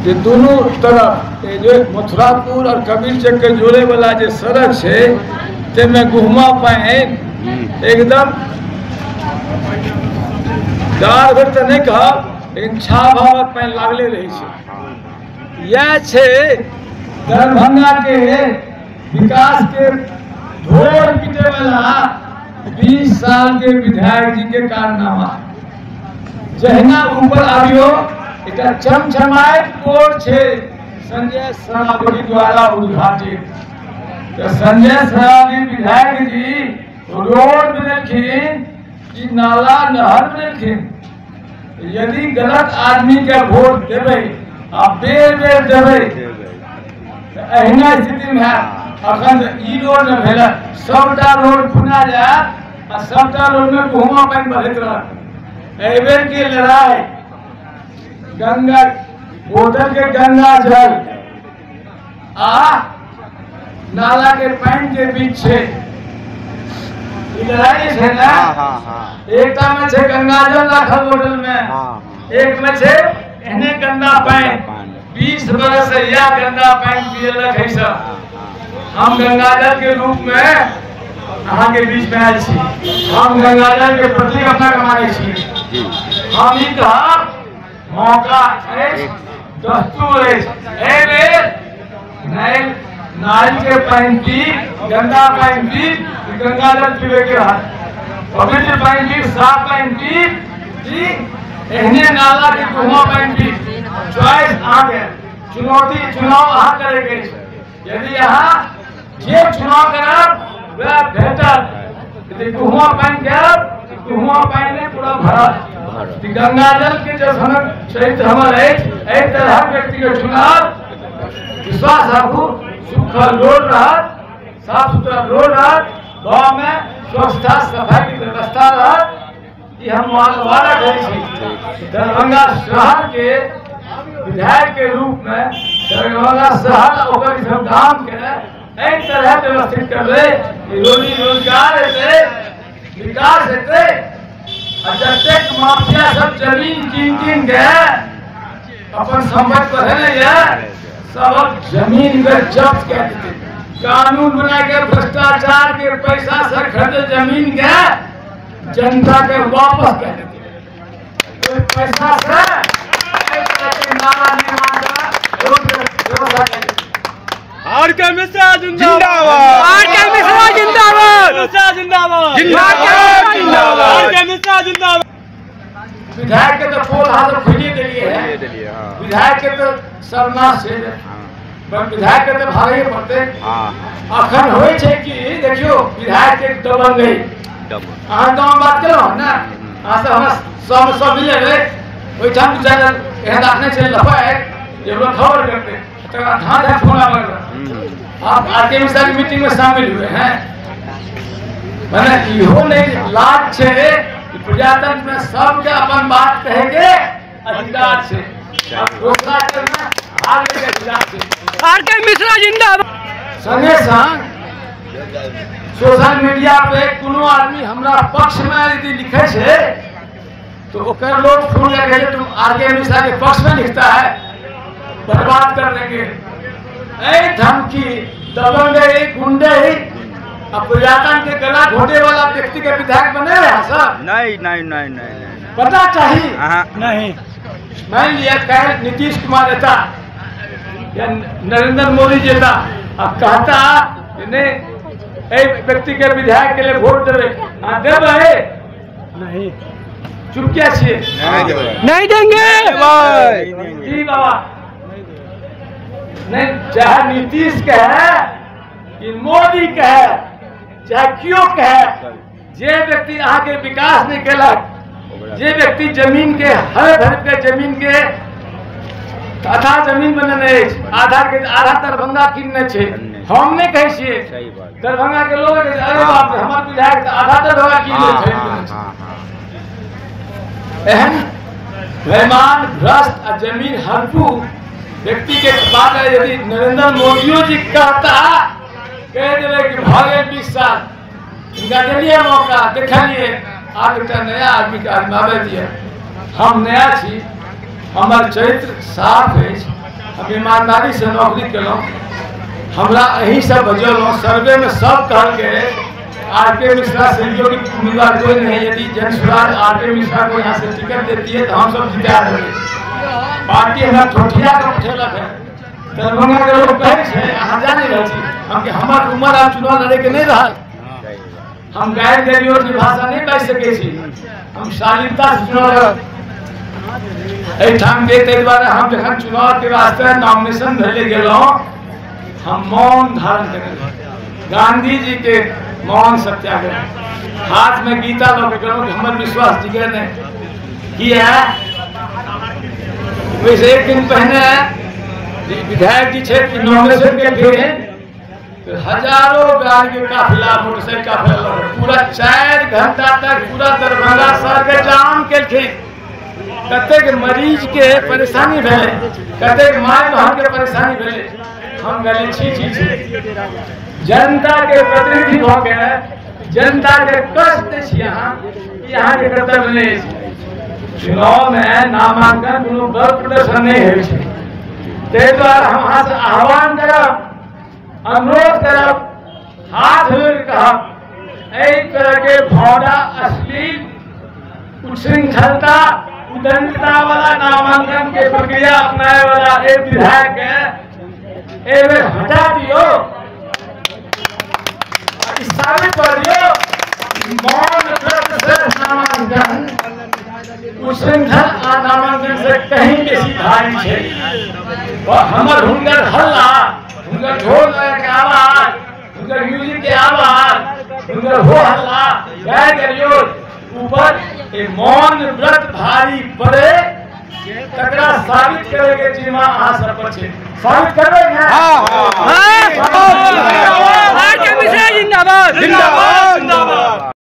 जे दुनू तरफ जे मथुरापुर और कबीर चक के जोड़े वाला जे सड़क छै ताहिमे गुहमा पानि एकदम डार भरि तऽ नहि कहब, लेकिन छाभावक पानि लागले रहै छै। इएह छै दरभंगा के विकास के ढोल पीटे वाला 20 साल के विधायक जी के कारनामा। जहिना ऊपर आबियो एक चमचमाइत बोर्ड छै संजय सरावगी द्वारा उद्घाटित। तो संजय सरावगी विधायक जी रोड बनेलखिन कि नाला नहर बनेलखिन। यदि गलत आदमी के वोट देबै आ बेर बेर देबै तऽ एहिना स्थिति में अखन ई रोड न भेल, सबटा रोड खुना जायत आ सबटा रोड में गुहमा पानि बढ़ैत रहत। एहिबेर के लड़ाई गंगा बोतल के गंगा जल आ नाला के पानि के बीच छै। ई लड़ाई छै ने, एकटा में छै गंगा जल राखल बोतल में, एक में छै एहने गंदा पानि। 20 बरस से यह गंदा पानि पियलक है सब। हम गंगा जल के रूप में अहाँ के बीच में आयल छी, हम गंगा जल के प्रतीक अपना के मानै छी। हम ई कहब मौका अछि, दस्तूर अछि, एहि बेर नाली के पानि पी, गंदा पानि पी, गंगा जल पीबे के रहत, पवित्र पानि पी, साफ पानि पी, एहने नाला के गुहमा पानि पी। चॉइस अहाँके, चुनौती चुनाव अहाँ करैके अछि। यदि अहाँ जे चुनाव करब वएह भेटत। यदि गुहमा पानि करब गुहमा पानि नहि पूरा भरत। गंगा जल के जो चरित्र हमर अछि, एहि तरहक व्यक्ति के चुनाव विश्वास राखू, सूखल रोड रहत, साफ सुथरा रोड रहत, गाँव में स्वच्छता सफाई के व्यवस्था रहत। ई हम वादा करै छी। दरभंगा शहर के विधायक के रूप में दरभंगा शहर ओकर सब गाम के एहि तरह व्यवस्थित करबै कि रोजी रोजगार हेतै, विकास हेतै। आ जतेक माफिया सब जमीन कीन कीन के अपन संपत्ति बढ़ेने यऽ, सबक जमीन के जब्त कए देतै। कानून बना के भ्रष्टाचार के पैसा से खरीदल जमीन के जनता के वापस कए देतै। पैसा से नाला निर्माण व्यवस्था कए देतै। Are के मिश्रा जिंदाबाद, are के मिश्रा जिंदाबाद, मिश्रा जिंदाबाद, जिंदाबाद, are के मिश्रा जिंदाबाद। विधायक के तो पोल हाथ खोलिए देलिए है, विधायक के तो सर्वनाश है, विधायक के तो भागे पड़ते। अखन होइ छै कि देखियो विधायक के दबंग है। अहाँ गाँव बात केलहुँ ने, अहाँ सब हमरा सब सब मिले रहे ओहिठाम दू चारि एहन राखने छै लफाइ जे हमरा खबर करते, तकर बाद धाँ धाँ फोन आबय। आप are के मिश्रा की मीटिंग में शामिल हुए हैं, मैंने इहो नहीं लाज छै कि प्रजातंत्र में सबके अपन बात कहे के अधिकार छै, दोसरा के भाग के अधिकार छै। Are के मिश्रा जिंदाबाद। संगे संग सोशल मीडिया पे कोनो आदमी हमरा पक्ष में यदि लिखे छै तो ओकर लोग फोन लगे तुम are के मिश्रा के पक्ष में लिखता है, बर्बाद कर देंगे। ऐ धमकी दबंगई गुंडई अब प्रजातंत्र के गला घोटे वाला व्यक्ति के विधायक बने रहे सर? नहीं नहीं नहीं नहीं, पता चाहिए नहीं। मान लिया कह नीतीश कुमार नेता या नरेंद्र मोदी जेता अब कहता नहीं व्यक्ति के विधायक के लिए वोट देवे, हाँ देवे नहीं, चुप क्या छिए? नहीं देंगे जी बाबा नहीं। चाहे नीतीश कहे कि मोदी कहे चाहे क्यों कहे, जे व्यक्ति अहाँ के विकास नहीं केलक, जे व्यक्ति जमीन के हर घर के जमीन के आधा जमीन बनेने अछि, आधा के आधा दरभंगा किनने छै, हम नहीं कहै छियै, दरभंगा के लोग अरे बाप रे हमर विधायक आधा दरभंगा किनने छै। एहन बेईमान भ्रष्ट आ जमीन हड़पू व्यक्ति के बात यदि नरेंद्र मोदियो जी कहता, कह देवे कि भऽ गेल 20 साल इनका देलिए मौका, देखलिए आब एक नया आदमी के आजमाबे दिए। हम नया छी, हमर चरित्र साफ अछि, हम ईमानदारी से नौकरी केलहुँ, हमरा एही सब बजलहुँ। सर्वे में सब कहलकै are के मिश्रा से योग्य उम्मीदवार कोई नहीं, यदि जन सुराज are के मिश्रा को यहाँ से टिकट देती है तो हम सब जिता देंगे। पार्टी हमरा ठोठिया के उठेलक है। दरभंगा के लोग कहै छै अहाँ जानि रहल छी हम कि हमर उमर आब चुनाव लड़े के नहीं रहल, हम गारि गरियोर के भाषा नहीं बाजि सकै छी, हम शालीनता से चुनाव लड़ब एहिठाम के। ताहि दुआरे हम जखन चुनाव के वास्ते नॉमिनेशन भेले गेलहुँ हम मौन धारण केने, गांधी जी के मौन सत्याग्रह, हाथ में गीता लऽ के गेलहुँ कि हमर विश्वास जिगर नहीं किया। वैसे एक दिन पहले विधायक जी छथि नॉमिनेशन केलखिन, हजारों गाड़ी के काफिला, मोटरसाइकिल काफिला लग पूरा 4 घंटा तक पूरा दरभंगा शहर के जाम केलखिन। कतेक मरीज के परेशानी भेलै, कतेक माय बहन के परेशानी भेलै। हम गले छी छी छी जनता के प्रतिनिधि भऽ के जनता के कष्ट दै छी अहाँ, ई अहाँके कर्तव्य नहि अछि। चुनाव में नामांकन कोनो बल प्रदर्शन नहीं होइ छै, ताहि दुआरे हम अहाँ से आह्वान करब, अनुरोध करब, हाथ जोड़ि कऽ कहब, एहि तरह के भौड़ा अश्लील उच्छृंखलता उदंडता वाला नामांकन के प्रक्रिया अपनाए वाला एक विधायक के एक बेर हटा दियो, साबित कर दियो मौन व्रत से नामांकन उच्छृंखल आ नामांकन से कहीं बेसी भारी छै। हमर हुनकर हल्ला, हुनकर ढोल के आवाज, हुनकर म्यूजिक के आवाज, हुनकर हो हल्ला गाय करियो ऊपर मौन व्रत भारी पड़े, तकरा साबित करे के जिम्मा अहाँ सब पर छै। साबित करबै ने? Are के मिश्रा जिंदाबाद।